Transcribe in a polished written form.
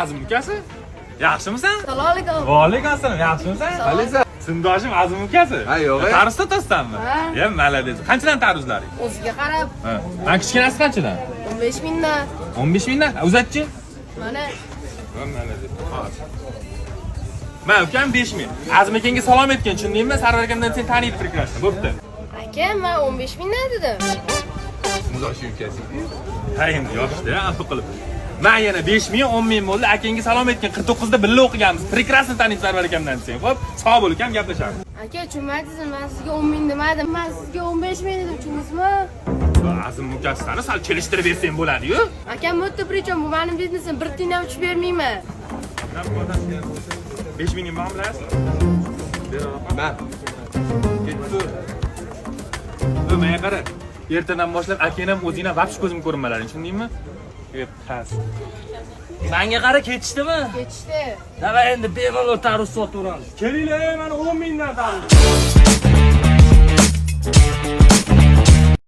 Azim ukasi. Yaxshimisan? Assalomu alaykum. Va alaykum assalom. Yaxshimisan? Qalisa. Sindoshim Azim ukasi. Ha, yo'q, e. Tarvuz sotasanmi? Ha. Ya, молодец. Qanchadan tarvuzlaring? O'ziga qarab. Ha. Mana kichkinasi qanchadan? 15 mingdan. 15 mingdan. Uzatchi. Mana. Молодец. Man ukam 5 ming. Azim akangga salom aytgin, tushundingmi? Sarvar akamdan seni taniydi прекрасно. Bo'pti. Aka, men 15 mingdan dedim. Sindoshi ukasi. Ha, endi yoshda afu qilib. Man yana 5 ming, 10 ming bo'ldi. Akangga salom aytgin. 49 da birga o'qiganmiz. Прекрасно taniydi Sarvar akamdan sen. Xo'p, sog' bo'l ukam, gaplashamiz. Aka, tushunmadingizmi? Men sizga 10 ming demadim. Men sizga 15 ming dedim, tushundingizmi? Azim ukasini sal kelishtirib bersang bo'ladi-yu. Akam, bu yerda причем, bu mening biznesim. Bir tiyin ham tushib bermayman. 5 mingga muomalasi. Man. Ketdi. Menga qara. Ertadan boshlab akang ham, o'zing ham вообще ko'zim ko'rinmalaring, tushundingmi? Past. Manga qara, ketishdimi? Ketishdi. Давай, endi bemalol tarvuz sotaveramiz. Kelinglar, mana 10 mingdan tarvuz.